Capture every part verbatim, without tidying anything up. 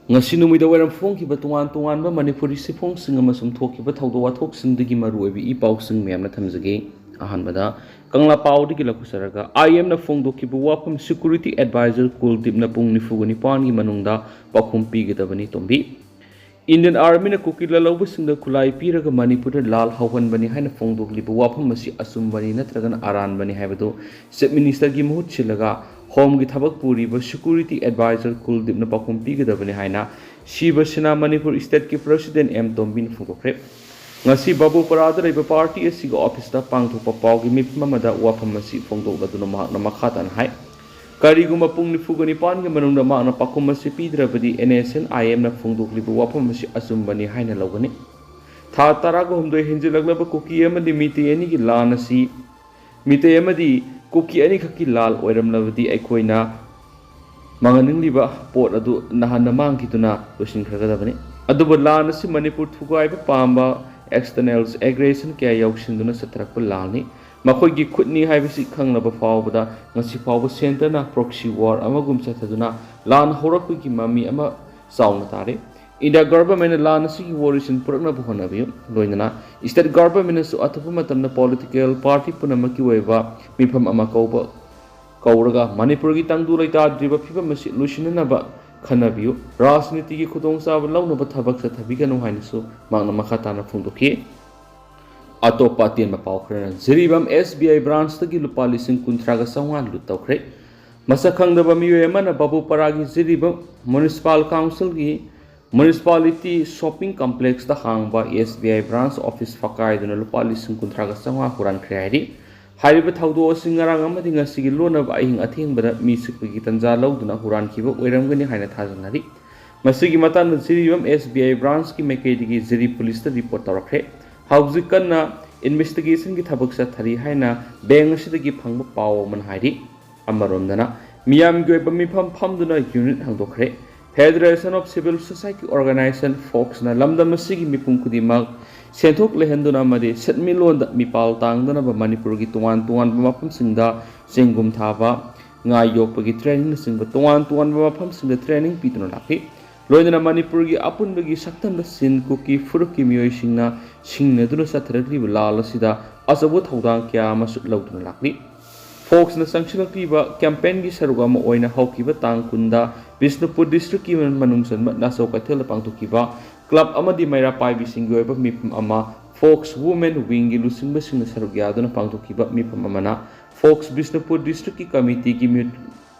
ꯉꯁꯤ ꯅꯨꯃꯤꯗꯥꯡ ꯋꯥꯏꯔꯝ ꯐꯣꯡꯈꯤꯕ ꯇꯣꯉꯥꯟ ꯇꯣꯉꯥꯟꯕ ꯃꯅꯤꯄꯨꯔꯤ ꯁꯤꯐꯣꯡꯁꯤꯡ ꯑꯃꯁꯨꯡ ꯊꯣꯛꯈꯤꯕ ꯊꯧꯗꯣꯛ ꯋꯥꯊꯣꯛꯁꯤꯡꯗꯒꯤ ꯃꯔꯨꯑꯣꯏꯕ ꯏ ꯄꯥꯎꯁꯤꯡ ꯃꯌꯥꯝꯅ ꯊꯝꯖꯒꯦ꯫ ꯑꯍꯥꯟꯕꯗ ꯀꯪꯂꯥ ꯄꯥꯎꯗꯒꯤ ꯂꯧꯈꯠꯆꯔꯒ, ꯑꯥꯏ ꯑꯦꯝꯅ ꯐꯣꯡꯗꯣꯛꯈꯤꯕ ꯋꯥꯐꯝ, Security Advisor ꯀꯨꯜꯗꯤꯞꯅ ꯄꯨꯡ ꯅꯤꯐꯨꯒ ꯅꯤꯄꯥꯟꯒꯤ ꯃꯅꯨꯡꯗ ꯄꯥꯎꯈꯨꯝ ꯄꯤꯒꯗꯕꯅꯤ ꯇꯣꯝꯕꯤ꯫ Indian Armyꯅ ꯀꯨꯀꯤ ꯂꯥꯜꯍꯧꯕꯁꯤꯡꯗ ꯈꯨꯠꯂꯥꯏ ꯄꯤꯔꯒ ꯃꯅꯤꯄꯨꯔꯗ ꯂꯥꯜ ꯍꯧꯍꯟꯕꯅꯤ ꯍꯥꯏꯅ ꯐꯣꯡꯗꯣꯛꯂꯤꯕ ꯋꯥꯐꯝ ꯑꯁꯤ ꯑꯆꯨꯝꯕꯅꯤ ꯅꯠꯇ꯭ꯔꯒꯅ ꯑꯔꯥꯟꯕꯅꯤ ꯍꯥꯏꯕꯗꯨ Chief Ministerꯒꯤ ꯃꯍꯨꯠ ꯁꯤꯜꯂꯒ Homeꯒꯤ ꯊꯕꯛ ꯄꯨꯔꯤꯕ Security Advisor ꯀꯨꯜꯗꯤꯞꯅ ꯄꯥꯎꯈꯨꯝ ꯄꯤꯒꯗꯕꯅꯤ ꯍꯥꯏꯅ ꯁꯤꯕ ꯁꯦꯅꯥ ꯃꯅꯤꯄꯨꯔ Stateꯀꯤ President ꯑꯦꯝ ꯇꯣꯝꯕꯤꯅ ꯐꯣꯡꯗꯣꯛꯈ꯭ꯔꯦ꯫ ꯉꯁꯤ ꯕꯥꯕꯨꯄꯔꯥꯗ ꯂꯩꯕ party ꯑꯁꯤꯒꯤ officeꯇ ꯄꯥꯡꯊꯣꯛꯄ ꯄꯥꯎꯒꯤ ꯃꯤꯐꯝ ꯑꯃꯗ ꯋꯥꯐꯝ ꯑꯁꯤ ꯐꯣꯡꯗꯣꯛꯂꯗꯨꯅ ꯃꯍꯥꯛꯅ ꯃꯈꯥ ꯇꯥꯅ ꯍꯥꯏ, ꯀꯔꯤꯒꯨꯝꯕ ꯄꯨꯡ ꯅꯤꯐꯨꯒ ꯅꯤꯄꯥꯟꯒꯤ ꯃꯅꯨꯡꯗ ꯃꯍꯥꯛꯅ ꯄꯥꯎꯈꯨꯝ ꯑꯁꯤ ꯄꯤꯗ꯭ꯔꯕꯗꯤ, NSCN-IMꯅ ꯐꯣꯡꯗꯣꯛꯂꯤꯕ ꯋꯥꯐꯝ ꯑꯁꯤ ꯑꯆꯨꯝꯕꯅꯤ ꯍꯥꯏꯅ ꯂꯧꯒꯅꯤ꯫ ꯊꯥ ꯇꯔꯥꯒꯍꯨꯝꯗꯣꯏ ꯍꯦꯟꯖꯤꯜꯂꯛꯂꯕ ꯀꯨꯀꯤ ꯑꯃꯗꯤ ꯃꯤꯇꯩ ꯑꯅꯤꯒꯤ ꯂꯥꯟ ꯑꯁꯤ, ꯃꯤꯇꯩ ꯑꯃꯗꯤ ꯀꯨꯀꯤ ꯑꯅꯤꯈꯛꯀꯤ ꯂꯥꯜ ꯑꯣꯏꯔꯝꯂꯕꯗꯤ, ꯑꯩꯈꯣꯏꯅ ꯃꯥꯡꯍꯟꯅꯤꯡꯂꯤꯕ ꯄꯣꯠ ꯑꯗꯨ ꯅꯍꯥꯟꯅ ꯃꯥꯡꯈꯤꯗꯨꯅ ꯂꯣꯏꯁꯤꯟꯈ꯭ꯔꯒꯗꯕꯅꯤ꯫ ꯑꯗꯨꯕꯨ ꯂꯥꯟ ꯑꯁꯤ ꯃꯅꯤꯄꯨꯔ ꯊꯨꯒꯥꯏꯕ ꯄꯥꯝꯕ external aggression ꯀꯌꯥ ꯌꯥꯎꯁꯤꯟꯗꯨꯅ ꯆꯠꯊꯔꯛꯄ ꯂꯥꯟꯅꯤ꯫ ꯃꯈꯣꯏꯒꯤ ꯈꯨꯠꯅꯤ ꯍꯥꯏꯕꯁꯤ ꯈꯪꯂꯕ ꯐꯥꯎꯕꯗ ꯉꯁꯤ ꯐꯥꯎꯕ centreꯅ proxy war ꯑꯃꯒꯨꯝ ꯆꯠꯊꯗꯨꯅ ꯂꯥꯟ ꯍꯧꯔꯛꯄꯒꯤ ꯃꯃꯤ ꯑꯃ ꯆꯥꯎꯅ ꯇꯥꯔꯤ꯫ India governmentꯅ ꯂꯥꯟ ꯑꯁꯤꯒꯤ ꯋꯥꯔꯤꯁꯤꯟ ꯄꯨꯔꯛꯅꯕ ꯍꯣꯠꯅꯕꯤꯌꯨ꯫ ꯂꯣꯏꯅꯅ state governmentꯅꯁꯨ ꯑꯊꯨꯕ ꯃꯇꯝꯗ political party ꯄꯨꯝꯅꯃꯛꯀꯤ ꯑꯣꯏꯕ ꯃꯤꯐꯝ ꯑꯃ ꯀꯧꯕ, ꯀꯧꯔꯒ ꯃꯅꯤꯄꯨꯔꯒꯤ ꯇꯪꯗꯨ ꯂꯩꯇꯥꯗ꯭ꯔꯤꯕ ꯐꯤꯕꯝ ꯑꯁꯤ ꯂꯣꯏꯁꯤꯟꯅꯅꯕ ꯈꯟꯅꯕꯤꯌꯨ꯫ ꯔꯥꯖꯅꯤꯇꯤꯒꯤ ꯈꯨꯗꯣꯡꯆꯥꯕ ꯂꯧꯅꯕ ꯊꯕꯛ ꯆꯠꯊꯕꯤꯒꯅꯨ ꯍꯥꯏꯅꯁꯨ ꯃꯍꯥꯛꯅ ꯃꯈꯥ ꯇꯥꯅ ꯐꯣꯡꯗꯣꯛꯈꯤ꯫ ꯑꯇꯣꯞꯄ ꯑꯇꯦꯟꯕ ꯄꯥꯎ ꯈꯔꯅ, ꯖꯤꯔꯤꯕꯥꯝ SBI branchꯇꯒꯤ ꯂꯨꯄꯥ ꯂꯤꯁꯤꯡ ꯀꯨꯟꯊ꯭ꯔꯥꯒ ꯆꯥꯝꯃꯉꯥ loot ꯇꯧꯈ꯭ꯔꯦ꯫ ꯃꯁꯛ ꯈꯪꯗꯕ ꯃꯤꯑꯣꯏ ꯑꯃꯅ ꯕꯥꯕꯨꯄꯔꯥꯒꯤ ꯖꯤꯔꯤꯕꯥꯝ Municipal Councilꯒꯤ Municipality Shopping Complexꯇ ꯍꯥꯡꯕ SBI branch office ꯐꯛꯀꯥꯏꯗꯨꯅ ꯂꯨꯄꯥ ꯂꯤꯁꯤꯡ ꯀꯨꯟꯊ꯭ꯔꯥꯒ ꯆꯥꯝꯃꯉꯥ ꯍꯨꯔꯥꯟꯈ꯭ꯔꯦ ꯍꯥꯏꯔꯤ꯫ ꯍꯥꯏꯔꯤꯕ ꯊꯧꯗꯣꯛ ꯑꯁꯤ ꯉꯔꯥꯡ ꯑꯃꯗꯤ ꯉꯁꯤꯒꯤ ꯂꯣꯟꯅꯕ ꯑꯍꯤꯡ ꯑꯊꯦꯡꯕꯗ ꯃꯤ ꯆꯤꯛꯄꯒꯤ ꯇꯟꯖꯥ ꯂꯧꯗꯨꯅ ꯍꯨꯔꯥꯟꯈꯤꯕ ꯑꯣꯏꯔꯝꯒꯅꯤ ꯍꯥꯏꯅ ꯊꯥꯖꯅꯔꯤ꯫ ꯃꯁꯤꯒꯤ ꯃꯇꯥꯡꯗ ꯖꯤꯔꯤꯕꯥꯝ SBI branchꯀꯤ ꯃꯥꯏꯀꯩꯗꯒꯤ ꯖꯤꯔꯤ policeꯇ report ꯇꯧꯔꯛꯈ꯭ꯔꯦ꯫ ꯍꯧꯖꯤꯛ ꯀꯟꯅ investigationꯒꯤ ꯊꯕꯛ ꯆꯠꯊꯔꯤ ꯍꯥꯏꯅ bank ꯑꯁꯤꯗꯒꯤ ꯐꯪꯕ ꯄꯥꯎ ꯑꯃꯅ ꯍꯥꯏꯔꯤ꯫ ꯑꯃꯔꯣꯝꯗꯅ, ꯃꯤꯌꯥꯝꯒꯤ ꯑꯣꯏꯕ ꯃꯤꯐꯝ ꯐꯝꯗꯨꯅ unit ꯍꯥꯡꯗꯣꯛꯈ꯭ꯔꯦ꯫ Federation of Civil Society Organization, ꯐꯣꯛꯁꯅ ꯂꯝꯗꯝ ꯑꯁꯤꯒꯤ ꯃꯤꯄꯨꯝ ꯈꯨꯗꯤꯡꯃꯛ ꯁꯦꯟꯊꯣꯛ ꯂꯩꯍꯟꯗꯨꯅ ꯑꯃꯗꯤ ꯁꯦꯟꯃꯤꯠꯂꯣꯟꯗ ꯃꯤꯄꯥꯜ ꯇꯥꯡꯗꯅꯕ ꯃꯅꯤꯄꯨꯔꯒꯤ ꯇꯣꯉꯥꯟ ꯇꯣꯉꯥꯟꯕ ꯃꯐꯝꯁꯤꯡꯗ ꯆꯦꯡꯒꯨꯝ ꯊꯥꯕ, ꯉꯥ ꯌꯣꯛꯄꯒꯤ trainingꯅꯆꯤꯡꯕ ꯇꯣꯉꯥꯟ ꯇꯣꯉꯥꯟꯕ ꯃꯐꯝꯁꯤꯡꯗ training ꯄꯤꯗꯨꯅ ꯂꯥꯛꯂꯤ꯫ ꯂꯣꯏꯅꯅ ꯃꯅꯤꯄꯨꯔꯒꯤ ꯑꯄꯨꯟꯕꯒꯤ ꯁꯛꯇꯝꯗ ꯁꯤꯟ ꯀꯨꯀꯤ ꯐꯨꯔꯨꯞꯀꯤ ꯃꯤꯑꯣꯏꯁꯤꯡꯅ ꯁꯤꯡꯅꯗꯨꯅ ꯆꯠꯊꯔꯛꯂꯤꯕ ꯂꯥꯜ ꯑꯁꯤꯗ ꯑꯆꯧꯕ ꯊꯧꯗꯥꯡ ꯀꯌꯥ ꯑꯃꯁꯨ ꯂꯧꯗꯨꯅ ꯂꯥꯛꯂꯤ꯫ ꯐꯣꯛꯁꯅ ꯆꯪꯁꯤꯜꯂꯛꯂꯤꯕ ꯀꯦꯝꯄꯦꯟꯒꯤ ꯁꯔꯨꯛ ꯑꯃ ꯑꯣꯏꯅ ꯍꯧꯈꯤꯕ ꯇꯥꯡ ꯀꯨꯟꯗ ꯕꯤꯁꯅꯨꯄꯨꯔ ꯗꯤꯁꯇ꯭ꯔꯤꯛꯀꯤ ꯃꯅꯨꯡ ꯆꯟꯕ ꯅꯥꯆꯧ ꯀꯩꯊꯦꯜꯗ ꯄꯥꯡꯊꯣꯛꯈꯤꯕ ꯀ꯭ꯂꯕ ꯑꯃꯗꯤ ꯃꯩꯔꯥ ꯄꯥꯏꯕꯤꯁꯤꯡꯒꯤ ꯑꯣꯏꯕ ꯃꯤꯐꯝ ꯑꯃ ꯐꯣꯛꯁ ꯋꯨꯃꯦꯟ ꯋꯤꯡꯒꯤ ꯂꯨꯆꯤꯡꯕꯁꯤꯡꯅ ꯁꯔꯨꯛ ꯌꯥꯗꯨꯅ ꯄꯥꯡꯊꯣꯛꯈꯤꯕ ꯃꯤꯐꯝ ꯑꯃꯅ ꯐꯣꯛꯁ ꯕꯤꯁꯅꯨꯄꯨꯔ ꯗꯤꯁꯇ꯭ꯔꯤꯛꯀꯤ ꯀꯃꯤꯇꯤꯒꯤ ꯃꯤꯍꯨꯠ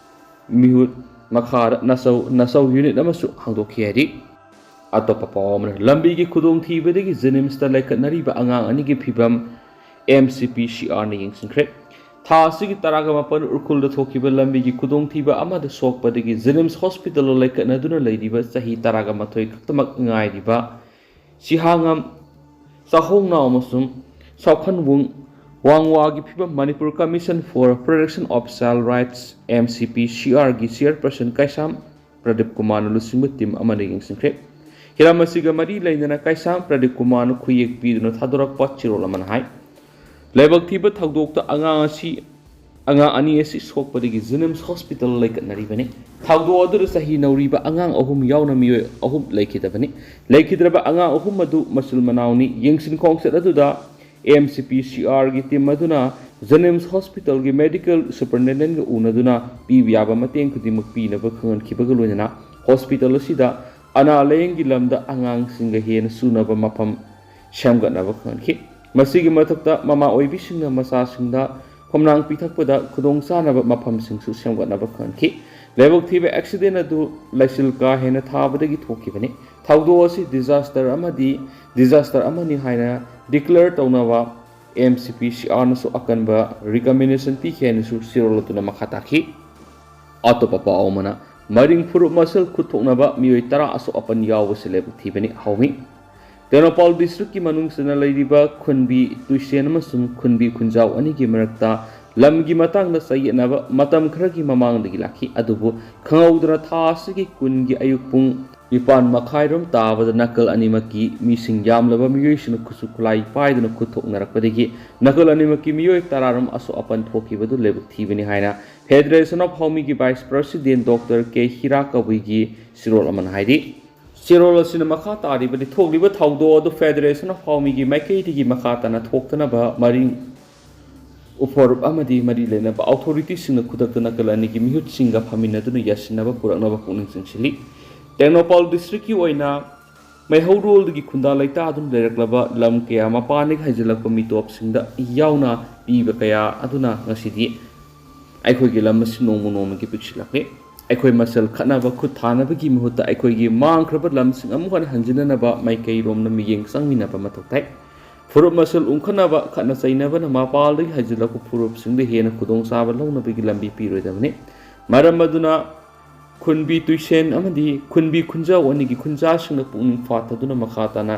ꯃꯤꯍꯨꯠ ꯃꯈꯥꯗ ꯅꯥꯆꯧ ꯅꯥꯆꯧ ꯌꯨꯅꯤꯠ ꯑꯃꯁꯨ ꯍꯥꯡꯗꯣꯛꯈꯤ ꯍꯥꯏꯔꯤ꯫ ꯑꯇꯣꯞꯄ ꯄꯥꯎ ꯑꯃꯅ, ꯂꯝꯕꯤꯒꯤ ꯈꯨꯗꯣꯡꯊꯤꯕꯗꯒꯤ ꯖꯦꯅꯤꯝꯁꯇ ꯂꯩꯈꯠꯅꯔꯤꯕ ꯑꯉꯥꯡ ꯑꯅꯤꯒꯤ ꯐꯤꯕꯝ ꯑꯦꯝ ꯁꯤ ꯄꯤ ꯁꯤ ꯑꯥꯔꯅ ꯌꯦꯡꯁꯤꯟꯈ꯭ꯔꯦ꯫ ꯊꯥ ꯑꯁꯤꯒꯤ ꯇꯔꯥꯒ ꯃꯥꯄꯟ ꯎꯈ꯭ꯔꯨꯜꯗ ꯊꯣꯛꯈꯤꯕ ꯂꯝꯕꯤꯒꯤ ꯈꯨꯗꯣꯡꯊꯤꯕ ꯑꯃꯗ ꯁꯣꯛꯄꯗꯒꯤ ꯖꯦꯅꯤꯝꯁ ꯍꯣꯁꯄꯤꯇꯥꯜꯗ ꯂꯩꯈꯠꯅꯗꯨꯅ ꯂꯩꯔꯤꯕ ꯆꯍꯤ ꯇꯔꯥꯒ ꯃꯥꯊꯣꯏ ꯈꯛꯇꯃꯛ ꯉꯥꯏꯔꯤꯕ ꯁꯤꯍꯥꯉꯝ ꯆꯥꯍꯣꯡꯅꯥꯎ ꯑꯃꯁꯨꯡ ꯁꯥꯎꯈꯟꯋꯨꯡ ꯋꯥꯡꯋꯥꯒꯤ ꯐꯤꯕꯝ Manipur commission for protection of child rights, M C P ꯁꯤ ꯑꯥꯔꯒꯤ ꯆꯤꯌꯔꯄꯔꯁꯟ ꯀꯩꯁꯥꯝ ꯄ꯭ꯔꯗꯤꯞ ꯀꯨꯃꯥꯔꯅ ꯂꯨꯆꯤꯡꯕ ꯇꯤꯝ ꯑꯃꯅ ꯌꯦꯡꯁꯤꯟꯈ꯭ꯔꯦ꯫ ꯍꯤꯔꯝ ꯑꯁꯤꯒ ꯃꯔꯤ ꯂꯩꯅꯅ ꯀꯩꯁꯥꯝ ꯄ꯭ꯔꯗꯤꯞ ꯀꯨꯃꯥꯔꯅ ꯈꯨꯌꯦꯛ ꯄꯤꯗꯨꯅ ꯊꯥꯗꯣꯔꯛꯄ ꯆꯦꯔꯣꯜ ꯑꯃꯅ ꯍꯥꯏ, ꯂꯥꯏꯕꯛ ꯊꯤꯕ ꯊꯧꯗꯣꯛꯇ ꯑꯉꯥꯡ ꯑꯁꯤ, ꯑꯉꯥꯡ ꯑꯅꯤ ꯑꯁꯤ ꯁꯣꯛꯄꯗꯒꯤ ꯖꯦꯅꯤꯝꯁ ꯍꯣꯁꯄꯤꯇꯥꯜ ꯂꯩꯀꯠꯅꯔꯤꯕꯅꯤ꯫ ꯊꯧꯗꯣꯛ ꯑꯗꯨꯗ ꯆꯍꯤ ꯅꯧꯔꯤꯕ ꯑꯉꯥꯡ ꯑꯍꯨꯝ ꯌꯥꯎꯅ ꯃꯤꯑꯣꯏ ꯑꯍꯨꯝ ꯂꯩꯈꯤꯗꯕꯅꯤ꯫ ꯂꯩꯈꯤꯗ꯭ꯔꯕ ꯑꯉꯥꯡ ꯑꯍꯨꯝ ꯑꯗꯨ ꯃꯆꯤꯜ ꯃꯅꯥꯎꯅꯤ꯫ ꯌꯦꯡꯁꯤꯟ ꯈꯣꯡꯆꯠ ꯑꯗꯨꯗ ꯑꯦꯝ ꯁꯤ ꯄꯤ ꯁꯤ ꯑꯥꯔꯒꯤ ꯇꯤꯝ ꯑꯗꯨꯅ ꯖꯦꯅꯤꯝꯁ ꯍꯣꯁꯄꯤꯇꯥꯜꯒꯤ ꯃꯦꯗꯤꯀꯦꯜ ꯁꯨꯄꯔꯤꯟꯇꯦꯟꯗꯦꯟꯒ ꯎꯅꯗꯨꯅ ꯄꯤꯕ ꯌꯥꯕ ꯃꯇꯦꯡ ꯈꯨꯗꯤꯡꯃꯛ ꯄꯤꯅꯕ ꯈꯪꯍꯟꯈꯤꯕꯒ ꯂꯣꯏꯅꯅ ꯍꯣꯁꯄꯤꯇꯥꯜ ꯑꯁꯤꯗ ꯑꯅꯥ ꯂꯥꯌꯦꯡꯒꯤ ꯂꯝꯗ ꯑꯉꯥꯡꯁꯤꯡꯒ ꯍꯦꯟꯅ ꯆꯨꯅꯕ ꯃꯐꯝ ꯁꯦꯝꯒꯠꯅꯕ ꯈꯪꯍꯟꯈꯤ꯫ ꯃꯁꯤꯒꯤ ꯃꯊꯛꯇ ꯃꯃꯥ ꯑꯣꯏꯕꯤꯁꯤꯡꯅ ꯃꯆꯥꯁꯤꯡꯗ ꯈꯣꯝꯂꯥꯡ ꯄꯤꯊꯛꯄꯗ ꯈꯨꯗꯣꯡꯆꯥꯅꯕ ꯃꯐꯝꯁꯤꯡꯁꯨ ꯁꯦꯝꯒꯠꯅꯕ ꯈꯪꯍꯟꯈꯤ꯫ ꯂꯥꯏꯕꯛ ꯊꯤꯕ ꯑꯦꯛꯁꯤꯗꯦꯟ ꯑꯗꯨ ꯂꯩꯆꯤꯜ ꯀꯥ ꯍꯦꯟꯅ ꯊꯥꯕꯗꯒꯤ ꯊꯣꯛꯈꯤꯕꯅꯤ꯫ ꯊꯧꯗꯣꯛ ꯑꯁꯤ ꯗꯤꯖꯥꯁꯇꯔ ꯑꯃꯗꯤ ꯗꯤꯖꯥꯁꯇꯔ ꯑꯃꯅꯤ ꯍꯥꯏꯅ ꯗꯤꯀ꯭ꯂꯦꯌꯔ ꯇꯧꯅꯕ ꯑꯦꯝ ꯁꯤ ꯄꯤ ꯁꯤ ꯑꯥꯔꯅꯁꯨ ꯑꯀꯟꯕ ꯔꯤꯀꯃꯦꯟꯗꯦꯁꯟ ꯄꯤꯈꯤ ꯍꯥꯏꯅꯁꯨ ꯆꯦꯔꯣꯜ ꯑꯗꯨꯅ ꯃꯈꯥ ꯇꯥꯈꯤ꯫ ꯑꯇꯣꯞꯄ ꯄꯥꯎ ꯑꯃꯅ, ꯃꯔꯤꯡ ꯐꯨꯔꯨꯞ ꯃꯁꯦꯜ ꯈꯨꯠ ꯊꯣꯛꯅꯕ ꯃꯤꯑꯣꯏ ꯇꯔꯥ ꯑꯁꯣꯛ ꯑꯄꯟ ꯌꯥꯎꯕꯁꯤ ꯂꯥꯏꯕꯛ ꯊꯤꯕꯅꯤ ꯍꯧꯏ꯫ ꯇꯦꯡꯅꯧꯄꯥꯜ ꯗꯤꯁꯇ꯭ꯔꯤꯛꯀꯤ ꯃꯅꯨꯡ ꯆꯟꯅ ꯂꯩꯔꯤꯕ ꯈꯨꯟꯕꯤ ꯇꯨꯏꯁꯦꯟ ꯑꯃꯁꯨꯡ ꯈꯨꯟꯕꯤ ꯈꯨꯟꯖꯥꯎ ꯑꯅꯤꯒꯤ ꯃꯔꯛꯇ ꯂꯝꯒꯤ ꯃꯇꯥꯡꯗ ꯆꯌꯦꯠꯅꯕ ꯃꯇꯝ ꯈꯔꯒꯤ ꯃꯃꯥꯡꯗꯒꯤ ꯂꯥꯛꯈꯤ, ꯑꯗꯨꯕꯨ ꯈꯪꯍꯧꯗꯅ ꯊꯥ ꯑꯁꯤꯒꯤ ꯀꯨꯟꯒꯤ ꯑꯌꯨꯛ ꯄꯨꯡ ꯅꯤꯄꯥꯟ ꯃꯈꯥꯏꯔꯣꯝ ꯇꯥꯕꯗ ꯅꯥꯀꯜ ꯑꯅꯤꯃꯛꯀꯤ ꯃꯤꯁꯤꯡ ꯌꯥꯝꯂꯕ ꯃꯤꯑꯣꯏꯁꯤꯡꯅ ꯈꯨꯠꯁꯨ ꯈꯨꯠꯂꯥꯏ ꯄꯥꯏꯗꯨꯅ ꯈꯨꯠ ꯊꯣꯛꯅꯔꯛꯄꯗꯒꯤ ꯅꯥꯀꯜ ꯑꯅꯤꯃꯛꯀꯤ ꯃꯤꯑꯣꯏ ꯇꯔꯥꯔꯣꯝ ꯑꯁꯣꯛ ꯑꯄꯟ ꯊꯣꯛꯈꯤꯕꯗꯨ ꯂꯥꯏꯕꯛ ꯊꯤꯕꯅꯤ ꯍꯥꯏꯅ Federation of ꯍꯥꯎꯃꯤꯒꯤ Vice President Doctor K ꯍꯤꯔꯥ ꯀꯕꯨꯏꯒꯤ ꯆꯦꯔꯣꯜ ꯑꯃꯅ ꯍꯥꯏꯔꯤ꯫ ꯆꯦꯔꯣꯜ ꯑꯁꯤꯅ ꯃꯈꯥ ꯇꯥꯔꯤꯕꯗꯤ, ꯊꯣꯛꯂꯤꯕ ꯊꯧꯗꯣꯛ ꯑꯗꯨ Federation of ꯍꯥꯎꯃꯤꯒꯤ ꯃꯥꯏꯀꯩꯗꯒꯤ ꯃꯈꯥ ꯇꯥꯅ ꯊꯣꯛꯇꯅꯕ ꯃꯔꯤ ꯎꯐꯣꯔꯨꯞ ꯑꯃꯗꯤ ꯃꯔꯤ ꯂꯩꯅꯕ ꯑꯣꯊꯣꯔꯤꯇꯤꯁꯤꯡꯅ ꯈꯨꯗꯛꯇ ꯅꯥꯀꯜ ꯑꯅꯤꯒꯤ ꯃꯤꯍꯨꯠꯁꯤꯡꯒ ꯐꯝꯃꯤꯟꯅꯗꯨꯅ ꯌꯥꯁꯤꯟꯅꯕ ꯄꯨꯔꯛꯅꯕ ꯄꯨꯛꯅꯤꯡ ꯆꯤꯡꯁꯤꯜꯂꯤ꯫ ꯇꯦꯡꯅꯧꯄꯜ ꯗꯤꯁꯇ꯭ꯔꯤꯛꯀꯤ ꯑꯣꯏꯅ ꯃꯩꯍꯧꯔꯣꯜꯗꯒꯤ ꯈꯨꯟꯗꯥ ꯂꯩꯇꯥꯗꯨꯅ ꯂꯩꯔꯛꯂꯕ ꯂꯝ ꯀꯌꯥ ꯃꯄꯥꯟꯗꯒꯤ ꯍꯥꯏꯖꯤꯜꯂꯛꯄ ꯃꯤꯇꯣꯞꯁꯤꯡꯗ ꯌꯥꯎꯅ ꯄꯤꯕ ꯀꯌꯥ ꯑꯗꯨꯅ ꯉꯁꯤꯗꯤ ꯑꯩꯈꯣꯏꯒꯤ ꯂꯝ ꯑꯁꯤ ꯅꯣꯡꯃ ꯅꯣꯡꯃꯒꯤ ꯄꯤꯛꯁꯤꯜꯂꯛꯂꯤ꯫ ꯑꯩꯈꯣꯏ ꯃꯁꯦꯜ ꯈꯠꯅꯕ ꯈꯨꯠ ꯊꯥꯅꯕꯒꯤ ꯃꯍꯨꯠꯇ ꯑꯩꯈꯣꯏꯒꯤ ꯃꯥꯡꯈ꯭ꯔꯕ ꯂꯝꯁꯤꯡ ꯑꯃꯨꯛ ꯍꯟꯅ ꯍꯟꯖꯤꯟꯅꯅꯕ ꯃꯥꯏꯀꯩꯔꯣꯝꯗ ꯃꯤꯠꯌꯦꯡ ꯆꯪꯃꯤꯟꯅꯕ ꯃꯊꯧ ꯇꯥꯏ꯫ ꯐꯨꯔꯨꯞ ꯃꯁꯦꯜ ꯎꯪꯈꯠꯅꯕ, ꯈꯠꯅ ꯆꯩꯅꯕꯅ ꯃꯄꯥꯜꯗꯒꯤ ꯍꯥꯏꯖꯤꯜꯂꯛꯄ ꯐꯨꯔꯨꯞꯁꯤꯡꯗ ꯍꯦꯟꯅ ꯈꯨꯗꯣꯡꯆꯥꯕ ꯂꯧꯅꯕꯒꯤ ꯂꯝꯕꯤ ꯄꯤꯔꯣꯏꯗꯕꯅꯤ꯫ ꯃꯔꯝ ꯑꯗꯨꯅ ꯈꯨꯟꯕꯤ ꯇꯨꯏꯁꯦꯟ ꯑꯃꯗꯤ ꯈꯨꯟꯕꯤ ꯈꯨꯟꯖꯥꯎ ꯑꯅꯤꯒꯤ ꯈꯨꯟꯖꯥꯁꯤꯡꯅ ꯄꯨꯛꯅꯤꯡ ꯐꯥꯊꯗꯨꯅ ꯃꯈꯥ ꯇꯥꯅ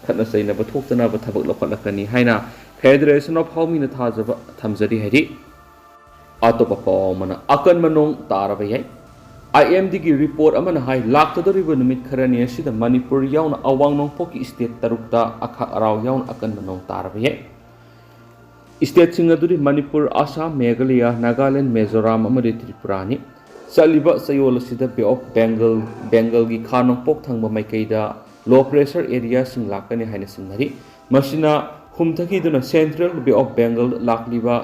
ꯈꯠꯅ ꯆꯩꯅꯕ ꯊꯣꯛꯇꯅꯕ ꯊꯕꯛ ꯂꯧꯈꯠꯂꯛꯀꯅꯤ ꯍꯥꯏꯅ Federation of ꯍꯥꯎꯃꯤꯅ ꯊꯥꯖꯕ ꯊꯝꯖꯔꯤ ꯍꯥꯏꯔꯤ꯫ ꯑꯇꯣꯞꯄ ꯄꯥꯎ ꯑꯃꯅ, ꯑꯀꯟꯕ ꯅꯣꯡ ꯇꯥꯔꯕ ꯌꯥꯏ꯫ ꯑꯥꯏ ꯑꯦꯝ ꯗꯤꯒꯤ ꯔꯤꯄꯣꯔꯠ ꯑꯃꯅ ꯍꯥꯏ, ꯂꯥꯛꯀꯗꯧꯔꯤꯕ ꯅꯨꯃꯤꯠ ꯈꯔꯅꯤ ꯑꯁꯤꯗ ꯃꯅꯤꯄꯨꯔ ꯌꯥꯎꯅ ꯑꯋꯥꯡ ꯅꯣꯡꯄꯣꯛꯀꯤ ꯁ꯭ꯇꯦꯠ ꯇꯔꯨꯛꯇ ꯑꯈꯥꯛ ꯑꯔꯥꯎ ꯌꯥꯎꯅ ꯑꯀꯟꯕ ꯅꯣꯡ ꯇꯥꯔꯕ ꯌꯥꯏ꯫ ꯁ꯭ꯇꯦꯠꯁꯤꯡ ꯑꯗꯨꯗꯤ ꯃꯅꯤꯄꯨꯔ, ꯑꯁꯥꯝ, ꯃꯦꯘꯥꯂꯌꯥ, ꯅꯥꯒꯥꯂꯦꯟ, ꯃꯤꯖꯣꯔꯥꯝ ꯑꯃꯗꯤ ꯇ꯭ꯔꯤꯄꯨꯔꯥꯅꯤ꯫ ꯆꯠꯂꯤꯕ ꯆꯌꯣꯜ ꯑꯁꯤꯗ Bay of Bengal, ꯕꯦꯡꯒꯜꯒꯤ ꯈꯥ ꯅꯣꯡꯄꯣꯛ ꯊꯪꯕ ꯃꯥꯏꯀꯩꯗ ꯂꯣ ꯄ꯭ꯔꯦꯁꯔ ꯑꯦꯔꯤꯌꯥꯁꯤꯡ ꯂꯥꯛꯀꯅꯤ ꯍꯥꯏꯅ ꯆꯤꯡꯅꯔꯤ꯫ ꯃꯁꯤꯅ ꯍꯨꯝꯊꯈꯤꯗꯨꯅ Central Bay of Bengal ꯂꯥꯛꯂꯤꯕ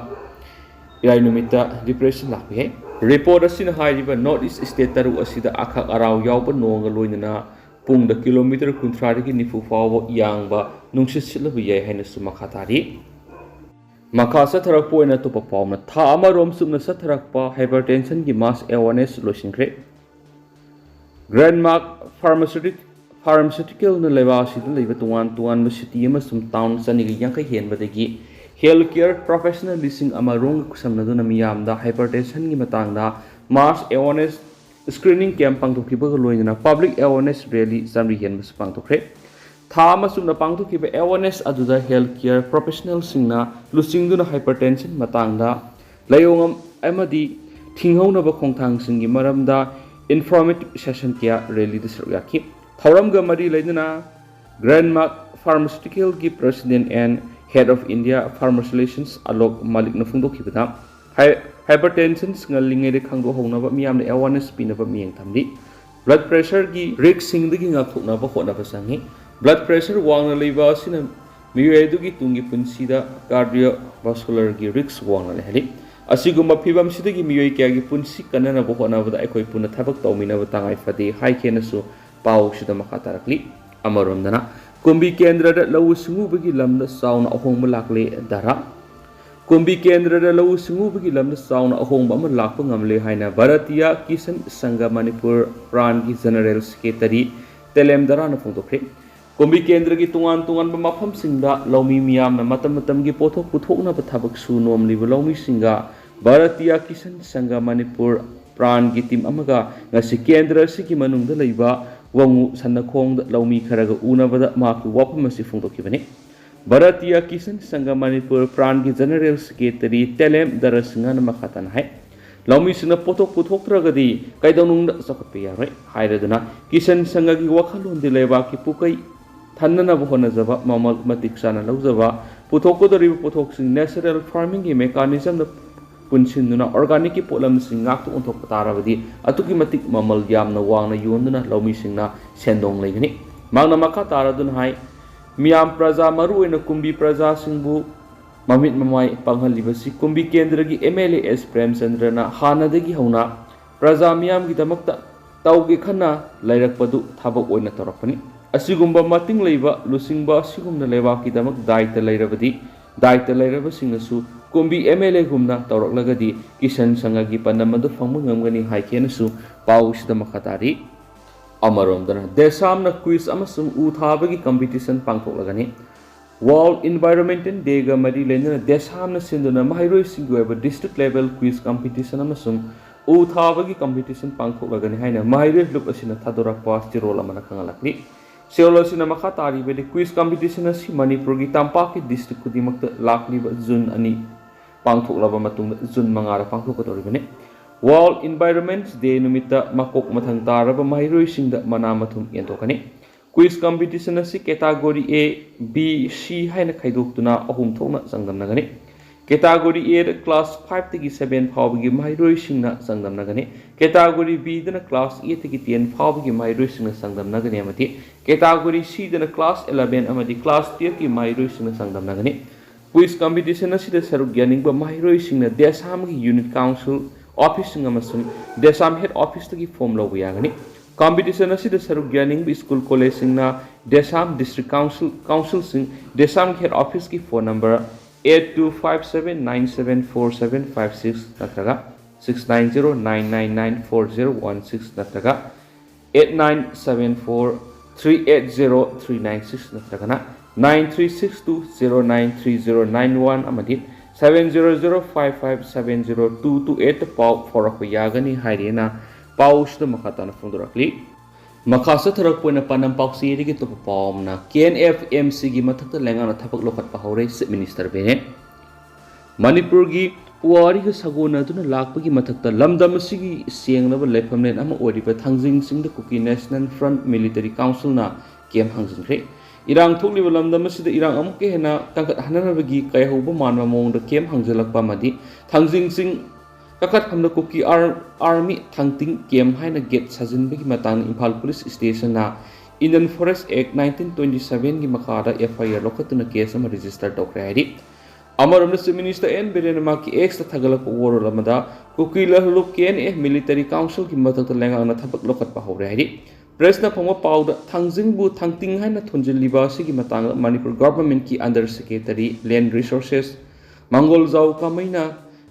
ꯏꯔꯥꯏ ꯅꯨꯃꯤꯠꯇ ꯗꯤꯄ꯭ꯔꯦꯁꯟ ꯂꯥꯛꯄ ꯌꯥꯏ꯫ ꯔꯤꯄꯣꯔꯠ ꯑꯁꯤꯅ ꯍꯥꯏꯔꯤꯕ ꯅꯣꯔꯠ ꯏꯁ ꯁ꯭ꯇꯦꯠ ꯇꯔꯨꯛ ꯑꯁꯤꯗ ꯑꯈꯥꯛ ꯑꯔꯥꯎ ꯌꯥꯎꯕ ꯅꯣꯡꯒ ꯂꯣꯏꯅꯅ ꯄꯨꯡꯗ ꯀꯤꯂꯣꯃꯤꯇꯔ ꯀꯨꯟꯊ꯭ꯔꯥꯗꯒꯤ ꯅꯤꯐꯨ ꯐꯥꯎꯕ ꯌꯥꯡꯕ ꯅꯨꯡꯁꯤꯠ ꯁꯤꯠꯂꯕ ꯌꯥꯏ ꯍꯥꯏꯅꯁꯨ ꯃꯈꯥ ꯇꯥꯔꯤ꯫ ꯃꯈꯥ ꯆꯠꯊꯔꯛꯄ ꯑꯣꯏꯅ ꯑꯇꯣꯞꯄ ꯄꯥꯎꯅ, ꯊꯥ ꯑꯃꯔꯣꯝ ꯆꯨꯞꯅ ꯆꯠꯊꯔꯛꯄ ꯍꯥꯏꯄꯔꯇꯦꯟꯁꯟꯒꯤ ꯃꯥꯁ ꯑꯦꯋꯥꯔꯅꯦꯁ ꯂꯣꯏꯁꯤꯟꯈ꯭ꯔꯦ꯫ ꯒ꯭ꯔꯦꯟꯃꯥꯔꯛ ꯐꯥꯔꯃꯥꯁꯤꯎꯇꯤꯛ ꯐꯥꯔꯃꯥꯁꯤꯎꯇꯤꯀꯦꯜꯅ ꯂꯩꯕꯥꯛ ꯑꯁꯤꯗ ꯂꯩꯕ ꯇꯣꯉꯥꯟ ꯇꯣꯉꯥꯟꯕ ꯁꯤꯇꯤ ꯑꯃꯁꯨꯡ ꯇꯥꯎꯟ ꯆꯅꯤꯒ ꯌꯥꯡꯈꯩ ꯍꯦꯟꯕꯗꯒꯤ ꯍꯦꯜꯊ ꯀꯦꯌꯔ ꯄ꯭ꯔꯣꯐꯦꯁꯅꯦꯜ ꯂꯤꯁꯤꯡ ꯑꯃ ꯔꯣꯝꯒ ꯈꯨꯠꯁꯝꯅꯗꯨꯅ ꯃꯤꯌꯥꯝꯗ ꯍꯥꯏꯄꯔꯇꯦꯟꯁꯟꯒꯤ ꯃꯇꯥꯡꯗ ꯃꯥꯁ ꯑꯦꯋꯥꯔꯅꯦꯁ ꯁ꯭ꯀ꯭ꯔꯤꯅꯤꯡ ꯀꯦꯝꯞ ꯄꯥꯡꯊꯣꯛꯈꯤꯕꯒ ꯂꯣꯏꯅꯅ ꯄꯕ꯭ꯂꯤꯛ ꯑꯦꯋꯥꯔꯅꯦꯁ ꯔꯦꯂꯤ ꯆꯥꯃꯔꯤ ꯍꯦꯟꯕꯁꯨ ꯄꯥꯡꯊꯣꯛꯈ꯭ꯔꯦ꯫ ꯊꯥ ꯑꯃ ꯆꯨꯞꯅ ꯄꯥꯡꯊꯣꯛꯈꯤꯕ ꯑꯦꯋꯥꯔꯅꯦꯁ ꯑꯗꯨꯗ ꯍꯦꯜꯊ ꯀꯦꯌꯔ ꯄ꯭ꯔꯣꯐꯦꯁꯅꯦꯜꯁꯤꯡꯅ ꯂꯨꯆꯤꯡꯗꯨꯅ ꯍꯥꯏꯄꯔꯇꯦꯟꯁꯟ ꯃꯇꯥꯡꯗ ꯂꯥꯏꯑꯣꯡ ꯑꯃꯗꯤ ꯊꯤꯡꯍꯧꯅꯕ ꯈꯣꯡꯊꯥꯡꯁꯤꯡꯒꯤ ꯃꯔꯝꯗ informative session ꯀꯌꯥ rallyꯗ ꯁꯔꯨꯛ ꯌꯥꯈꯤ꯫ ꯊꯧꯔꯝꯒ ꯃꯔꯤ ꯂꯩꯅꯅ Glenmark Pharmaceuticalꯒꯤ President and Head of India Pharma Relations Alok ꯃꯥꯂꯤꯛꯅ ꯐꯣꯡꯗꯣꯛꯈꯤꯕꯗ, high-, hypertension ꯉꯜꯂꯤꯉꯩꯗ ꯈꯪꯗꯣꯛꯍꯧꯅꯕ ꯃꯤꯌꯥꯝꯅ awareness ꯄꯤꯅꯕ ꯃꯤꯠꯌꯦꯡ ꯊꯝꯂꯤ꯫ Blood pressureꯒꯤ riskꯁꯤꯡꯗꯒꯤ ꯉꯥꯛꯊꯣꯛꯅꯕ ꯍꯣꯠꯅꯕ ꯆꯪꯏ꯫ Blood pressure ꯋꯥꯡꯅ ꯂꯩꯕ ꯑꯁꯤꯅ ꯃꯤꯑꯣꯏ ꯑꯗꯨꯒꯤ ꯇꯨꯡꯒꯤ ꯄꯨꯟꯁꯤꯗ cardiovascularꯒꯤ risk ꯋꯥꯡꯅ ꯂꯩꯍꯜꯂꯤ꯫ ꯑꯁꯤꯒꯨꯝꯕ ꯐꯤꯚꯝꯁꯤꯗꯒꯤ ꯃꯤꯑꯣꯏ ꯀꯌꯥꯒꯤ ꯄꯨꯟꯁꯤ ꯀꯟꯅꯅꯕ ꯍꯣꯠꯅꯕꯗ ꯑꯩꯈꯣꯏ ꯄꯨꯟꯅ ꯊꯕꯛ ꯇꯧꯃꯤꯟꯅꯕ ꯇꯉꯥꯏ ꯐꯗꯦ ꯍꯥꯏꯈꯤꯅꯁꯨ ꯄꯥꯎꯁꯤꯗ ꯃꯈꯥ ꯇꯥꯔꯛꯂꯤ꯫ ꯑꯃꯔꯣꯝꯗꯅ, ꯀꯨꯝꯕꯤ ꯀꯦꯟꯗ꯭ꯔꯗ ꯂꯧꯎ ꯁꯤꯡꯎꯕꯒꯤ ꯂꯝꯗ ꯆꯥꯎꯅ ꯑꯍꯣꯡꯕ ꯂꯥꯛꯂꯦ ꯙꯔꯥ꯫ ꯀꯨꯝꯕꯤ ꯀꯦꯟꯗ꯭ꯔꯗ ꯂꯧꯎ ꯁꯤꯡꯎꯕꯒꯤ ꯂꯝꯗ ꯆꯥꯎꯅ ꯑꯍꯣꯡꯕ ꯑꯃ ꯂꯥꯛꯄ ꯉꯝꯂꯦ ꯍꯥꯏꯅ ꯚꯥꯔꯇꯤꯌꯥ ꯀꯤꯁꯟ ꯁꯪꯘ ꯃꯅꯤꯄꯨꯔ ꯄ꯭ꯔꯥꯟꯒꯤ General Secretary ꯇꯦꯂꯦꯝ ꯙꯔꯥꯅ ꯐꯣꯡꯗꯣꯛꯈ꯭ꯔꯦ꯫ ꯀꯨꯝꯕꯤ ꯀꯦꯟꯗ꯭ꯔꯒꯤ ꯇꯣꯉꯥꯟ ꯇꯣꯉꯥꯟꯕ ꯃꯐꯝꯁꯤꯡꯗ ꯂꯧꯃꯤ ꯃꯤꯌꯥꯝꯅ ꯃꯇꯝ ꯃꯇꯝꯒꯤ ꯄꯣꯠꯊꯣꯛ ꯄꯨꯊꯣꯛꯅꯕ ꯊꯕꯛ ꯁꯨ ꯅꯣꯝꯂꯤꯕ ꯂꯧꯃꯤꯁꯤꯡꯒ ꯚꯥꯔꯇꯤꯌꯥ ꯀꯤꯁꯟ ꯁꯪꯘ ꯃꯅꯤꯄꯨꯔ ꯄ꯭ꯔꯥꯟꯒꯤ team ꯑꯃꯒ ꯉꯁꯤ ꯀꯦꯟꯗ꯭ꯔ ꯑꯁꯤꯒꯤ ꯃꯅꯨꯡꯗ ꯂꯩꯕ ꯋꯥꯉꯨ ꯁꯟꯅꯈꯣꯡꯗ ꯂꯧꯃꯤ ꯈꯔꯒ ꯎꯅꯕꯗ ꯃꯍꯥꯛꯀꯤ ꯋꯥꯐꯝ ꯑꯁꯤ ꯐꯣꯡꯗꯣꯛꯈꯤꯕꯅꯤ꯫ ꯚꯥꯔꯇꯤꯌꯥ ꯀꯤꯁꯟ ꯁꯪꯘ ꯃꯅꯤꯄꯨꯔ ꯄ꯭ꯔꯥꯟꯒꯤ General Secretary ꯇꯦꯂꯦꯝ ꯙꯔꯥ ꯁꯤꯡꯍꯅ ꯃꯈꯥ ꯇꯥꯅ ꯍꯥꯏ, ꯂꯧꯃꯤꯁꯤꯡꯅ ꯄꯣꯠꯊꯣꯛ ꯄꯨꯊꯣꯛꯇ꯭ꯔꯒꯗꯤ ꯀꯩꯗꯧꯅꯨꯡꯗ ꯆꯥꯎꯈꯠꯄ ꯌꯥꯔꯣꯏ ꯍꯥꯏꯔꯗꯨꯅ ꯀꯤꯁꯟ ꯁꯪꯘꯒꯤ ꯋꯥꯈꯜꯂꯣꯟꯗꯤ ꯂꯩꯕꯥꯛꯀꯤ ꯄꯨꯀꯩ ꯊꯟꯅꯅꯕ ꯍꯣꯠꯅꯖꯕ, ꯃꯃꯜ ꯃꯇꯤꯛ ꯆꯥꯅ ꯂꯧꯖꯕ, ꯄꯨꯊꯣꯛꯀꯗꯧꯔꯤꯕ ꯄꯣꯠꯊꯣꯛꯁꯤꯡ natural farmingꯒꯤ mechanismꯗ ꯄꯨꯟꯁꯤꯟꯗꯨꯅ organicꯀꯤ ꯄꯣꯠꯂꯝꯁꯤꯡ ꯉꯥꯛꯇ ꯑꯣꯟꯊꯣꯛꯄ ꯇꯥꯔꯕꯗꯤ ꯑꯗꯨꯛꯀꯤ ꯃꯇꯤꯛ ꯃꯃꯜ ꯌꯥꯝꯅ ꯋꯥꯡꯅ ꯌꯣꯟꯗꯨꯅ ꯂꯧꯃꯤꯁꯤꯡꯅ ꯁꯦꯟꯗꯣꯡ ꯂꯩꯒꯅꯤ꯫ ꯃꯍꯥꯛꯅ ꯃꯈꯥ ꯇꯥꯔꯗꯨꯅ ꯍꯥꯏ, ꯃꯤꯌꯥꯝ ꯄ꯭ꯔꯖꯥ, ꯃꯔꯨꯑꯣꯏꯅ ꯀꯨꯝꯕꯤ ꯄ꯭ꯔꯖꯥꯁꯤꯡꯕꯨ ꯃꯃꯤꯠ ꯃꯃꯥꯏ ꯄꯥꯡꯍꯜꯂꯤꯕꯁꯤ ꯀꯨꯝꯕꯤ ꯀꯦꯟꯗ꯭ꯔꯒꯤ MLA ꯑꯦꯁ ꯄ꯭ꯔꯦꯝꯆꯟꯗ꯭ꯔꯅ ꯍꯥꯟꯅꯗꯒꯤ ꯍꯧꯅ ꯄ꯭ꯔꯖꯥ ꯃꯤꯌꯥꯝꯒꯤꯗꯃꯛꯇ ꯇꯧꯒꯦ ꯈꯟꯅ ꯂꯩꯔꯛꯄꯗꯨ ꯊꯕꯛ ꯑꯣꯏꯅ ꯇꯧꯔꯛꯄꯅꯤ꯫ ꯑꯁꯤꯒꯨꯝꯕ ꯃꯇꯤꯡ ꯂꯩꯕ ꯂꯨꯆꯤꯡꯕ ꯑꯁꯤꯒꯨꯝꯅ ꯂꯩꯕꯥꯛꯀꯤꯗꯃꯛ ꯗꯥꯏꯇ ꯂꯩꯔꯕꯗꯤ, ꯗꯥꯏꯇ ꯂꯩꯔꯕꯁꯤꯡꯅꯁꯨ ꯀꯨꯝꯕꯤ MLAꯒꯨꯝꯅ ꯇꯧꯔꯛꯂꯒꯗꯤ ꯀꯤꯁꯟ ꯁꯪꯘꯒꯤ ꯄꯥꯟꯗꯝ ꯑꯗꯨ ꯐꯪꯕ ꯉꯝꯒꯅꯤ ꯍꯥꯏꯈꯤꯅꯁꯨ ꯄꯥꯎꯁꯤꯗ ꯃꯈꯥ ꯇꯥꯔꯤ꯫ ꯑꯃꯔꯣꯝꯗꯅ ꯗꯦꯁꯥꯝꯅ quiz ꯑꯃꯁꯨꯡ ꯎ ꯊꯥꯕꯒꯤ competition ꯄꯥꯡꯊꯣꯛꯂꯒꯅꯤ꯫ World Environmental Dayꯒ ꯃꯔꯤ ꯂꯩꯅꯅ ꯗꯦꯁꯥꯝꯅ ꯁꯤꯟꯗꯨꯅ ꯃꯍꯩꯔꯣꯏꯁꯤꯡꯒꯤ ꯑꯣꯏꯕ district level quiz competition ꯑꯃꯁꯨꯡ ꯎ ꯊꯥꯕꯒꯤ competition ꯄꯥꯡꯊꯣꯛꯂꯒꯅꯤ ꯍꯥꯏꯅ ꯃꯍꯩꯔꯣꯏ ꯂꯨꯞ ꯑꯁꯤꯅ ꯊꯥꯗꯣꯔꯛꯄ ꯆꯦꯔꯣꯜ ꯑꯃꯅ ꯈꯪꯍꯜꯂꯛꯂꯤ꯫ ꯆꯦꯔꯣꯜ ꯑꯁꯤꯅ ꯃꯈꯥ ꯇꯥꯔꯤꯕꯗꯤ, quiz competition ꯑꯁꯤ ꯃꯅꯤꯄꯨꯔꯒꯤ ꯇꯝꯄꯥꯛꯀꯤ district ꯈꯨꯗꯤꯡꯃꯛꯇ ꯂꯥꯛꯂꯤꯕ ꯖꯨꯟ ꯑꯅꯤ ꯄꯥꯡꯊꯣꯛꯂꯕ ꯃꯇꯨꯡꯗ ꯖꯨꯟ ꯃꯉꯥꯗ ꯄꯥꯡꯊꯣꯛꯀꯗꯧꯔꯤꯕꯅꯤ꯫ World Environment Day ꯅꯨꯃꯤꯠꯇ ꯃꯀꯣꯛ ꯃꯊꯪ ꯇꯥꯔꯕ ꯃꯍꯩꯔꯣꯏꯁꯤꯡꯗ ꯃꯅꯥ ꯃꯊꯨꯝ ꯌꯦꯟꯊꯣꯛꯀꯅꯤ꯫ Quiz competition ꯑꯁꯤ category A, B, C ꯍꯥꯏꯅ ꯈꯥꯏꯗꯣꯛꯇꯨꯅ ꯑꯍꯨꯝ ꯊꯣꯛꯅ ꯆꯥꯡꯗꯝꯅꯒꯅꯤ꯫ Category A the class five ꯇꯒꯤ seven ꯐꯥꯎꯕꯒꯤ ꯃꯍꯩꯔꯣꯏꯁꯤꯡꯅ ꯆꯥꯡꯗꯝꯅꯒꯅꯤ꯫ Category B ꯗꯅ class eight ꯇꯒꯤ ten ꯐꯥꯎꯕꯒꯤ ꯃꯍꯩꯔꯣꯏꯁꯤꯡꯅ ꯆꯥꯡꯗꯝꯅꯒꯅꯤ ꯑꯃꯗꯤ category C ꯗꯅ class eleven ꯑꯃꯗꯤ class twelve ꯀꯤ ꯃꯍꯩꯔꯣꯏꯁꯤꯡꯅ ꯆꯥꯡꯗꯝꯅꯒꯅꯤ꯫ Quiz competition ꯑꯁꯤꯗ ꯁꯔꯨꯛ ꯌꯥꯅꯤꯡꯕ ꯃꯍꯩꯔꯣꯏꯁꯤꯡꯅ DESAM ꯒꯤ unit council office ꯁꯤꯡ ꯑꯃꯁꯨꯡ DESAM head office ꯇꯒꯤ form ꯂꯧꯕ ꯌꯥꯒꯅꯤ꯫ Competition ꯑꯁꯤꯗ ꯁꯔꯨꯛ ꯌꯥꯅꯤꯡꯕ school college ꯁꯤꯡꯅ DESAM district council, council ꯁꯤꯡ, DESAM ꯒꯤ head office ꯀꯤ phone number eight two five seven nine seven four seven five six ꯅꯠꯇ꯭ꯔꯒ six nine zero nine nine nine four zero one six ꯅꯠꯇ꯭ꯔꯒ eight nine seven four three eight zero three nine six ꯅꯠꯇ꯭ꯔꯒꯅ nine three six two zero nine three zero nine one ꯑꯃꯗꯤ seven zero zero five five seven zero two two eight ꯇ ꯄꯥꯎ ꯐꯥꯎꯔꯛꯄ ꯌꯥꯒꯅꯤ ꯍꯥꯏꯔꯤꯅ ꯄꯥꯎꯁꯤꯗ ꯃꯈꯥ ꯇꯥꯅ ꯐꯣꯡꯗꯣꯔꯛꯂꯤ꯫ ꯃꯈꯥ ꯆꯠꯊꯔꯛꯄ ꯑꯣꯏꯅ ꯄꯥꯟꯗꯝ ꯄꯥꯎꯆꯦꯗꯒꯤ ꯑꯇꯣꯞꯄ ꯄꯥꯎ ꯑꯃꯅ, K N F M C ꯒꯤ ꯃꯊꯛꯇ ꯂꯩꯉꯥꯛꯅ ꯊꯕꯛ ꯂꯧꯈꯠꯄ ꯍꯧꯔꯦ, Chief Minister ꯕꯦꯅꯦꯠ꯫ ꯃꯅꯤꯄꯨꯔꯒꯤ ꯄꯨꯋꯥꯔꯤꯒ ꯁꯥꯒꯣꯟꯅꯗꯨꯅ ꯂꯥꯛꯄꯒꯤ ꯃꯊꯛꯇ ꯂꯝꯗꯝ ꯑꯁꯤꯒꯤ ꯁꯦꯡꯂꯕ ꯂꯩꯐꯝꯂꯦꯟ ꯑꯃ ꯑꯣꯏꯔꯤꯕ ꯊꯥꯡꯖꯤꯡ ꯆꯤꯡꯗ Kuki National Front Military Council ꯅ camp ꯍꯥꯡꯖꯤꯟꯈ꯭ꯔꯦ꯫ ꯏꯔꯥꯡ ꯊꯣꯛꯂꯤꯕ ꯂꯝꯗꯝ ꯑꯁꯤꯗ ꯏꯔꯥꯡ ꯑꯃꯨꯛꯀ ꯍꯦꯟꯅ ꯀꯟꯈꯠꯍꯟꯅꯕꯒꯤ ꯀꯥꯏꯍꯧꯕ ꯃꯥꯟꯕ ꯃꯑꯣꯡꯗ camp ꯍꯥꯡꯖꯤꯜꯂꯛꯄ ꯑꯃꯗꯤ ꯊꯥꯡꯖꯤꯡ ꯆꯤꯡ ꯀꯥꯈꯠꯐꯝꯗ Kuki Ar-, Army ꯊꯥꯡꯇꯤꯡ camp ꯍꯥꯏꯅ gate ꯁꯥꯖꯤꯟꯕꯒꯤ ꯃꯇꯥꯡꯗ ꯏꯝꯐꯥꯜ Police Station ꯅ Indian Forest Act nineteen twenty seven ꯒꯤ ꯃꯈꯥꯗ F I R ꯂꯧꯈꯠꯇꯨꯅ case ꯑꯃ register ꯇꯧꯈ꯭ꯔꯦ ꯍꯥꯏꯔꯤ꯫ ꯑꯃꯔꯣꯝꯗ Chief Minister N ꯕꯤꯔꯦꯟꯅ ꯃꯍꯥꯛꯀꯤ X ꯇ ꯊꯥꯒꯠꯂꯛꯄ ꯋꯥꯔꯣꯜ ꯑꯃꯗ ꯀꯨꯀꯤ ꯂꯍꯂꯨꯞ K N A military council ꯒꯤ ꯃꯊꯛꯇ ꯂꯩꯉꯥꯛꯅ ꯊꯕꯛ ꯂꯧꯈꯠꯄ ꯍꯧꯔꯦ ꯍꯥꯏꯔꯤ꯫ Press ꯅ ꯐꯪꯕ ꯄꯥꯎꯗ ꯊꯥꯡꯖꯤꯡꯕꯨ ꯊꯥꯡꯇꯤꯡ ꯍꯥꯏꯅ ꯊꯣꯟꯖꯤꯜꯂꯤꯕ ꯑꯁꯤꯒꯤ ꯃꯇꯥꯡꯗ ꯃꯅꯤꯄꯨꯔ government ꯀꯤ Under Secretary Land Resources ꯃꯪꯒꯣꯜꯖꯥꯎ ꯀꯥꯃꯩꯅ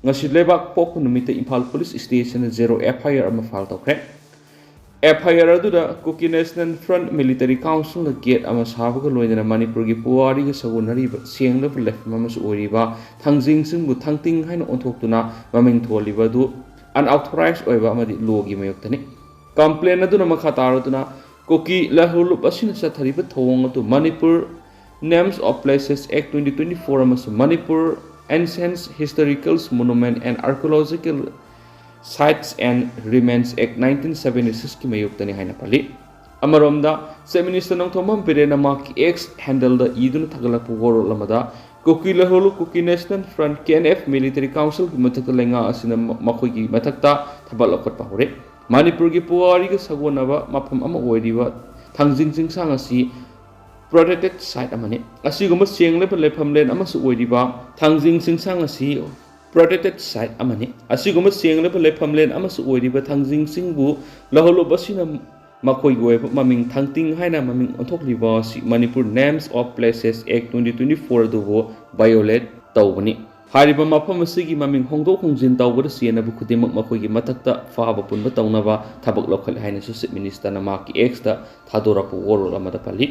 ꯉꯁꯤ ꯂꯩꯕꯥꯛ ꯄꯣꯛꯄ ꯅꯨꯃꯤꯠꯇ Imphal Police Station the zero F I R ꯑꯃ file ꯇꯧꯈ꯭ꯔꯦ꯫ F I R ꯑꯗꯨꯗ Kuki National Front Military Council ꯅ gate ꯑꯃ ꯁꯥꯕꯒ ꯂꯣꯏꯅꯅ ꯃꯅꯤꯄꯨꯔꯒꯤ ꯄꯨꯋꯥꯔꯤꯒ ꯁꯥꯒꯣꯟꯅꯔꯤꯕ ꯁꯦꯡꯂꯕ ꯂꯩꯐꯝ ꯑꯃꯁꯨ ꯑꯣꯏꯔꯤꯕ ꯊꯥꯡꯖꯤꯡ ꯆꯤꯡꯕꯨ ꯊꯥꯡꯇꯤꯡ ꯍꯥꯏꯅ ꯑꯣꯟꯊꯣꯛꯇꯨꯅ ꯃꯃꯤꯡ ꯊꯣꯜꯂꯤꯕ ꯑꯗꯨ unauthorized ꯑꯣꯏꯕ ꯑꯃꯗꯤ law ꯒꯤ ꯃꯥꯌꯣꯛꯇꯅꯤ꯫ Complaint ꯑꯗꯨꯅ ꯃꯈꯥ ꯇꯥꯔꯗꯨꯅ, ꯀꯨꯀꯤ ꯂꯍꯨꯂꯨꯞ ꯑꯁꯤꯅ ꯆꯠꯊꯔꯤꯕ ꯊꯧꯑꯣꯡ ꯑꯗꯨ Manipur Names of Places Act twenty twenty-four ꯑꯃꯁꯨꯡ Manipur Ancient Historical Monument and Archaeological Sites and Remains Act nineteen seventy six ꯀꯤ ꯃꯥꯌꯣꯛꯇꯅꯤ ꯍꯥꯏꯅ ꯄꯜꯂꯤ꯫ ꯑꯃꯔꯣꯝꯗ, Chief Minister ꯅꯣꯡꯊꯣꯝꯕꯝ ꯕꯤꯔꯦꯟꯅ ꯃꯍꯥꯛꯀꯤ X handle ꯗ ꯏꯗꯨꯅ ꯊꯥꯒꯠꯂꯛꯄ ꯋꯥꯔꯣꯜ ꯑꯃꯗ, ꯀꯨꯀꯤ ꯂꯍꯣꯂꯨ ꯀꯨꯀꯤ National Front, K N F, Military Council ꯒꯤ ꯃꯊꯛꯇ ꯂꯩꯉꯥꯛ ꯑꯁꯤꯅ ꯃ-, ꯃꯈꯣꯏꯒꯤ ꯃꯊꯛꯇ ꯊꯕꯛ ꯂꯧꯈꯠꯄ ꯍꯧꯔꯦ꯫ ꯃꯅꯤꯄꯨꯔꯒꯤ ꯄꯨꯋꯥꯔꯤꯒ ꯁꯥꯒꯣꯟꯅꯕ ꯃꯐꯝ ꯑꯃ ꯑꯣꯏꯔꯤꯕ ꯊꯥꯡꯖꯤꯡ ꯆꯤꯡꯁꯥꯡ ꯑꯁꯤ protected site ꯑꯃꯅꯤ꯫ ꯑꯁꯤꯒꯨꯝꯕ ꯁꯦꯡꯂꯕ ꯂꯩꯐꯝꯂꯦꯟ ꯑꯃꯁꯨ ꯑꯣꯏꯔꯤꯕ ꯊꯥꯡꯖꯤꯡ ꯆꯤꯡꯁꯥꯡ ꯑꯁꯤ protected site ꯑꯃꯅꯤ꯫ ꯑꯁꯤꯒꯨꯝꯕ ꯁꯦꯡꯂꯕ ꯂꯩꯐꯝꯂꯦꯟ ꯑꯃꯁꯨ ꯑꯣꯏꯔꯤꯕ ꯊꯥꯡꯖꯤꯡꯁꯤꯡꯕꯨ ꯂꯍꯣꯂꯨꯞ ꯑꯁꯤꯅ ꯃꯈꯣꯏꯒꯤ ꯑꯣꯏꯕ ꯃꯃꯤꯡ ꯊꯥꯡꯇꯤꯡ ꯍꯥꯏꯅ ꯃꯃꯤꯡ ꯑꯣꯟꯊꯣꯛꯂꯤꯕ ꯑꯁꯤ Manipur Names of Places Act twenty twenty four ꯑꯗꯨꯕꯨ violate ꯇꯧꯕꯅꯤ꯫ ꯍꯥꯏꯔꯤꯕ ꯃꯐꯝ ꯑꯁꯤꯒꯤ ꯃꯃꯤꯡ ꯍꯣꯡꯗꯣꯛ ꯍꯣꯡꯖꯤꯟ ꯇꯧꯕꯗ ꯆꯦꯟꯅꯕ ꯈꯨꯗꯤꯡꯃꯛ ꯃꯈꯣꯏꯒꯤ ꯃꯊꯛꯇ ꯐꯥꯕ ꯄꯨꯟꯕ ꯇꯧꯅꯕ ꯊꯕꯛ ꯂꯧꯈꯠꯂꯦ ꯍꯥꯏꯅꯁꯨ Chief Minister ꯅ ꯃꯍꯥꯛꯀꯤ X ꯇ ꯊꯥꯗꯣꯔꯛꯄ ꯋꯥꯔꯣꯜ ꯑꯃꯗ ꯄꯜꯂꯤ꯫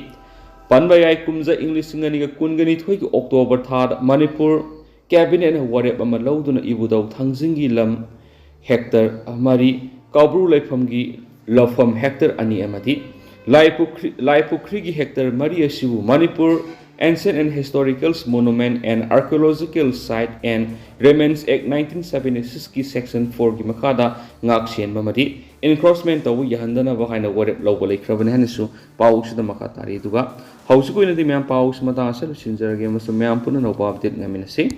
ꯄꯟꯕ ꯌꯥꯏ, ꯀꯨꯝꯖꯥ ꯏꯪ ꯂꯤꯁꯤꯡ ꯑꯅꯤꯒ ꯀꯨꯟꯒ ꯅꯤꯊꯣꯏꯒꯤ October ꯊꯥꯗ ꯃꯅꯤꯄꯨꯔ Cabinet ꯅ ꯋꯥꯔꯦꯞ ꯑꯃ ꯂꯧꯗꯨꯅ ꯏꯕꯨꯙꯧ ꯊꯥꯡꯖꯤꯡꯒꯤ ꯂꯝ hectare ꯃꯔꯤ, ꯀꯧꯕ꯭ꯔꯨ ꯂꯩꯐꯝꯒꯤ ꯂꯧꯐꯝ hectare ꯑꯅꯤ ꯑꯃꯗꯤ ꯂꯥꯏꯄꯨꯈ꯭ꯔꯤ-, ꯂꯥꯏꯄꯨꯈ꯭ꯔꯤꯒꯤ hectare ꯃꯔꯤ ꯑꯁꯤꯕꯨ Manipur Ancient and Historical Monument and Archaeological Site and Remains Act nineteen seventy six ꯀꯤ Section four ꯒꯤ ꯃꯈꯥꯗ ꯉꯥꯛ ꯁꯦꯟꯕ ꯑꯃꯗꯤ encroachment ꯇꯧꯕ ꯌꯥꯍꯟꯗꯅꯕ ꯍꯥꯏꯅ ꯋꯥꯔꯦꯞ ꯂꯧꯕ ꯂꯩꯈ꯭ꯔꯕꯅꯤ ꯍꯥꯏꯅꯁꯨ ꯄꯥꯎꯁꯤꯗ ꯃꯈꯥ ꯇꯥꯔꯤ꯫ ꯑꯗꯨꯒ ꯍꯧꯖꯤꯛꯀꯤ ꯑꯣꯏꯅꯗꯤ ꯃꯌꯥꯝ ꯄꯥꯎꯁꯤ ꯃꯇꯥꯡ ꯑꯁꯤꯗ ꯂꯣꯏꯁꯤꯟꯖꯔꯒꯦ ꯑꯃꯁꯨꯡ ꯃꯌꯥꯝ ꯄꯨꯟꯅ ꯑꯅꯧꯕ update ꯉꯥꯏꯃꯤꯟꯅꯁꯤ꯫